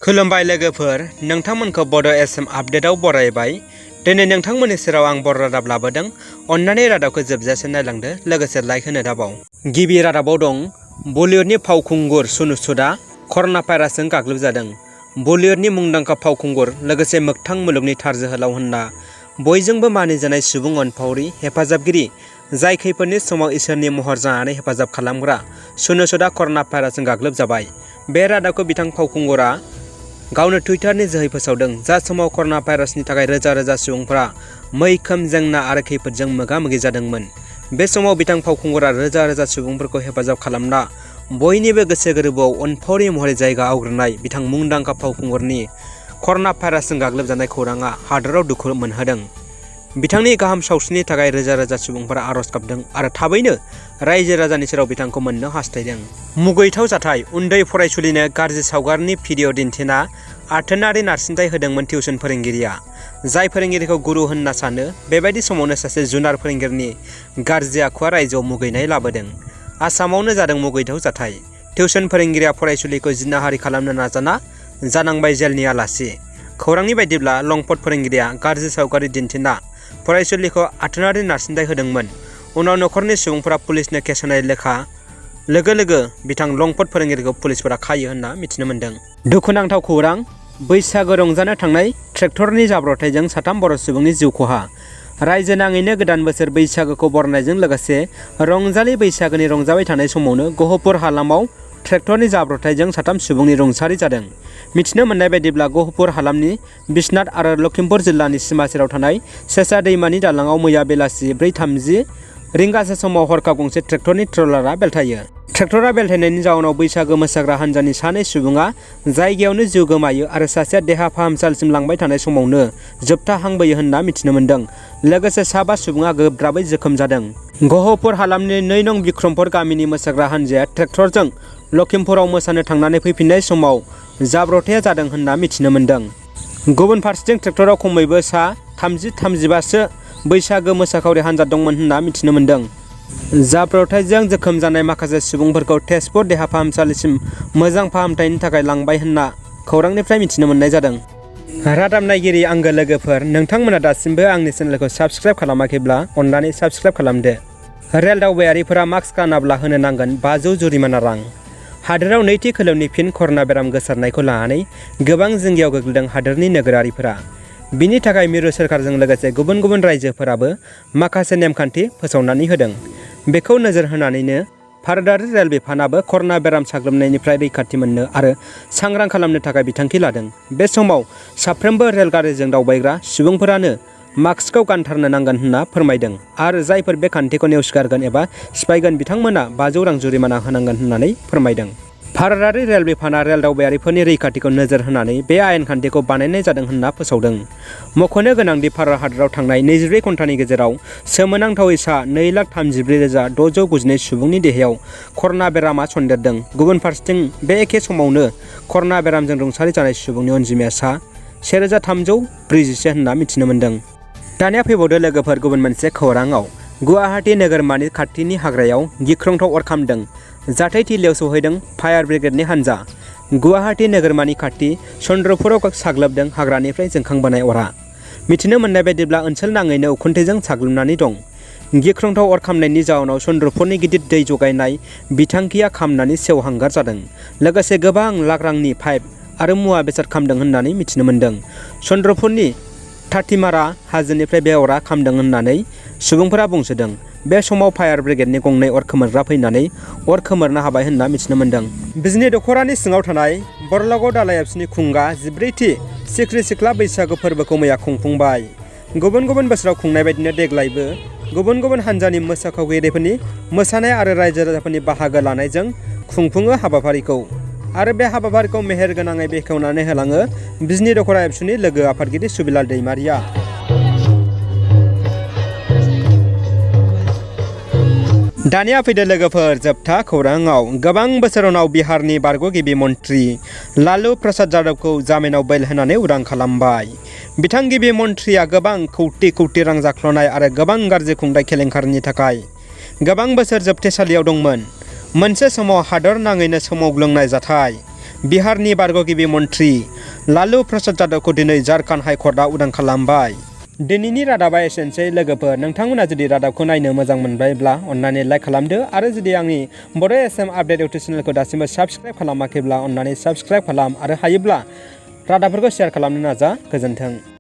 खुलुमबाय लोगोफोर, नोंथांमोनखौ बड' एसएम आपडेटआव बरायबाय। दिनै नोंथांमोननि सेराव आं बर' रादाब लाबोदों। अन्नानै रादाबखौ जोबजासे नायलांदो, लोगोसे लाइक होनो दाबाव। गिबि रादाबाव दं, बलिउडनि फावखुंगुर सुनु सुदआ कर'ना भाइरासजों गाग्लोबजादों। बलिउडनि मुंदांखा फावखुंगुर लोगोसे मोगथां मुलुगनि थार जोहोलाव होनना बयजोंबो मानिजानाय सुबुं अनफावरि हेफाजाबगिरि, जाय खैफोदनि समाव इसोरनि महर जानानै हेफाजाब खालामग्रा सुनु सुदआ कर'ना भाइरासजों गाग्लोबजाबाय। बे रादाबखौ बिथां फावखुंगुरा गावनो टुइटारनि जोहै फोसावदों, जा समाव कर'ना भाइरासनि थाखाय रोजा रोजा सुबुंफोरा मैखोम जेंना आरो खैफोदजों मोगा-मोगि जादोंमोन। बे समाव बिथां फावखुंगुरा रोजा रोजा सुबुंफोरखौ हेफाजाब खालामना बयनिबो गोसो गोरबोआव अनफावरि महरै जायगा आवग्रिनाय बिथां मुंदांखा फावखुंगुरनि कर'ना भाइरासजों गाग्लोबजानाय खौराङा हादोराव दुखु मोनहोदों। बिथांनि गाहाम सावस्रिनि थाखाय रोजा रोजा सुबुंफोरा आर'ज गाबदों आरो थाबैनो रायजो राजानि सेराव बिथांखौ मोननो हास्थायदों। मुगैथाव जाथाय, उन्दै फरायसुलिनो गाज्रि सावगारिनि भिडिअ' दिन्थिना आथोनारि नारसिनथाय होदोंमोन टिउसन फोरोंगिरिया। जाय फोरोंगिरिखौ गुरु होनना सानो, बेबायदि समावनो सासे जुनार फोरोंगिरिनि गाज्रि आखुआ रायजोआव मुगैनाय लाबोदों। आसामावनो जादों मुगैथाव जाथाय। टिउसन फोरोंगिरिया फरायसुलिखौ जिनाहारि खालामनो नाजाना जानांबाय जेलनि आलासि। खौरांनि बायदिब्ला लंपट फोरोंगिरिया गाज्रि सावगारि दिन्थिना फरायसुलिखौ आथोनारि नारसिनथाय होदोंमोन। उनाव नखरनि सुबुंफोरा पुलिसनो केस होनाय लोगो लोगो बिथां लंपट फोरोंगिरिखौ पुलिसफोरा खायो होनना मिथिनो मोन्दों। दुखुनांथाव खौरां, बैसागो रंजानो थांनाय ट्रेक्टरनि जाब्रबथायजों 3 बर' सुबुंनि जिउ खहा। रायजो नाङैनो गोदान बोसोर बैसागोखौ बरायनायजों लोगोसे रंजालि बैसागोनि रंजाबाय थानाय समावनो गहपुर हालामाव ट्रेक्टरनि जाब्रबथायजों 3 सुबुंनि रुंसारि जादों। मिथिनो मोननाय बायदिब्ला गहपुर हालामनि बिश्वनाथ आरो लखिमपुर जिल्लानि सिमा सेराव थानाय सेसा दैमानि दालाङाव मैया बेलासि 4:30 रिंगासो समाव हरखाब गंसे ट्रेक्टरनि ट्रलारा बेलथायो। ट्रेक्टरा बेलथायनायनि जाउनाव बैसागो मोसाग्रा हान्जानि 2 सुबुङा जायगायावनो जिउ गोमायो आरो सासेया देहा फाहामसालिसिम लांबाय थानाय समावनो जोबथा हां बोयो होनना मिथिनो मोन्दों। लोगोसे 5 सुबुङा गोब्राबै जोखोम जादों। गहपुर हालामनि 2 नं बिक्रमपुर गामिनि मोसाग्रा हान्जाया ट्रेक्टरजों लखिमपुराव मोसानो थांनानै फैफिननाय समाव जाब्रबथाया जादों होनना मिथिनो मोन्दों। गुबुन फारसेथिं ट्रेक्टराव खमैबो 30-35सो बैसागो मोसाखावरि हान्जा दंमोन होनना मिथिनो मोन्दों। जाब्रबथायजों जोखोम जानाय माखासे सुबुंफोरखौ तेजपुर देहा फाहामसालिसिम मोजां फाहामथायनि थाखाय लांबाय होनना खौरांनिफ्राय मिथिनो मोननाय जादों। रादाब नायगिरि आंगो लोगोफोर, नोंथांमोना दासिमबो आंनि चेनेलखौ साबस्क्राइब खालामाखैब्ला अन्नानै साबस्क्राइब खालामदो। रेल दावबायारिफोरा मास्क गानाब्ला होनो नांगोन 500 जुरिमाना रां। हादोराव नैथि खोलोबनि फिन कर'ना बेराम गोसारनायखौ लानानै गोबां जिंगायाव गोग्लैदों हादोरनि नोगोरारिफोरा। बिनि थाखाय मिरु सोरखारजों लोगोसे गुबुन गुबुन रायजोफोराबो माखासे नेमखान्थि फोसावनानै होदों। बेखौ नोजोर होनानैनो भारतारि रेल बिफानाबो कर'ना बेराम साग्लोबनायनिफ्राय रैखाथि मोननो आरो सांग्रां खालामनो थाखाय बिथांखि लादों। बे समाव साफ्रोमबो रेलगारिजों दावबायग्रा सुबुंफोरानो मास्कखौ गानथारनो नांगोन होनना फोरमायदों आरो जायफोर बे खान्थिखौ नेवसिगारगोन एबा सिफायगोन बिथांमोना 500 रां जुरिमाना होनांगोन होननानै फोरमायदों। भारतारि रेल बिफाना रेल दावबायारिफोरनि रैखाथिखौ नोजोर होनानै बबे आयेन खान्थिखौ बानायनाय जादों होनना फोसावदों। मख'नो गोनांदि भारत हादराव थांनाय 24 घन्टानि गेजेराव सोमोनांथावै 2,03,692 सुबुंनि देहायाव कर'ना बेरामा सन्देरदों। गुबुन फारसेथिं बे एखे समावनो कर'ना बेरामजों रुंसारि जानाय सुबुंनि अनजिमाया 1,341 होनना मिथिनो मोन्दों। दानिया फैबावदो लोगोफोर गुबुन मोनसे खौराङाव। गुवाहाटी नोगोरमानि खाथिनि हाग्रायाव गिख्रंथाव अर खामदों। जाथायथिलियाव सौहैदों फायार ब्रिगेडनि हान्जा। गुवाहाटी नोगोरमानि खाथि चन्द्रपुराव साग्लोबदों हाग्रानिफ्राय जोंखांबोनाय अरा। मिथिनो मोननाय बायदिब्ला ओनसोल नाङैनो उखुन्दैजों साग्लोबनानै दं। गिख्रंथाव अर खामनायनि जाउनाव चन्द्रपुरनि गिदिर दै जगायनाय बिथांखिया खामनानै सेवहांगार जादों। लोगोसे गोबां लाख रांनि पाइप आरो मुवा बेसाद खामदों होननानै मिथिनो मोन्दों। चन्द्रपुरनि थाथिमारा हाजोनिफ्राय बे अरा खामदों होननानै सुबुंफोरा बुंसोदों। बे समाव फायार ब्रिगेडनि गंनै अर खोमोरग्रा फैनानै अर खोमोरनो हाबाय होनना मिथिनो मोन्दों। बिजनि दख'रानि सिङाव थानाय बरलागाव दालाइ एबसुनि खुंगा 14थि सिख्रि सिख्ला बैसागु फोरबोखौ मैया खुंफुंबाय। गुबुन गुबुन बोसोराव खुंनाय बायदिनो देग्लायबो गुबुन गुबुन हान्जानि मोसाखावरिफोरनि मोसानाय आरो रायजो राजाफोरनि बाहागो लानायजों खुंफुङो हाबाफारिखौ। आरो बे हाबाफारिखौ मेहेर गोनाङै बेखेवनानै होलाङो बिजनि दख'रा एबसुनि लोगो आफादगिरि सुबिलाल दैमारिया। दानिया फैदो लोगोफोर जोबथा खौराङाव। गोबां बोसोर उनाव बिहारनि बारग'गिबि मन्त्रि लालु प्रसाद यादवखौ जामिनाव बेल होनानै उदां खालामबाय। बिथां गिबि मन्थ्रिया गोबां कौटि रां जाख्ल'नाय आरो गोबां गाज्रि खुंथाय केलेंकारिनि थाखाय गोबां बोसोर जोबथेसालियाव दंमोन। मोनसे समाव हादर नाङैनो सोमावग्लुंनाय जाथाय। बिहारनि बारग'गिबि मन्थ्रि लालु प्रसाद यादवखौ दिनै झारखन्ड हाइकर्टआ उदां खालामबाय। दिनैनि रादाबा एसेनोसै लोगोफोर, नोंथांमोना जुदि रादाबखौ नायनो मोजां मोनबायब्ला अन्नानै लाइक खालामदो आरो जुदि आंनि बड' एसएम आपडेट इउटुब चेनेलखौ दासिमबो साबस्क्राइब खालामाखैब्ला अन्नानै साबस्क्राइब खालाम आरो हायोब्ला रादाबफोरखौ शेयार खालामनो नाजा। गोजोन्थों।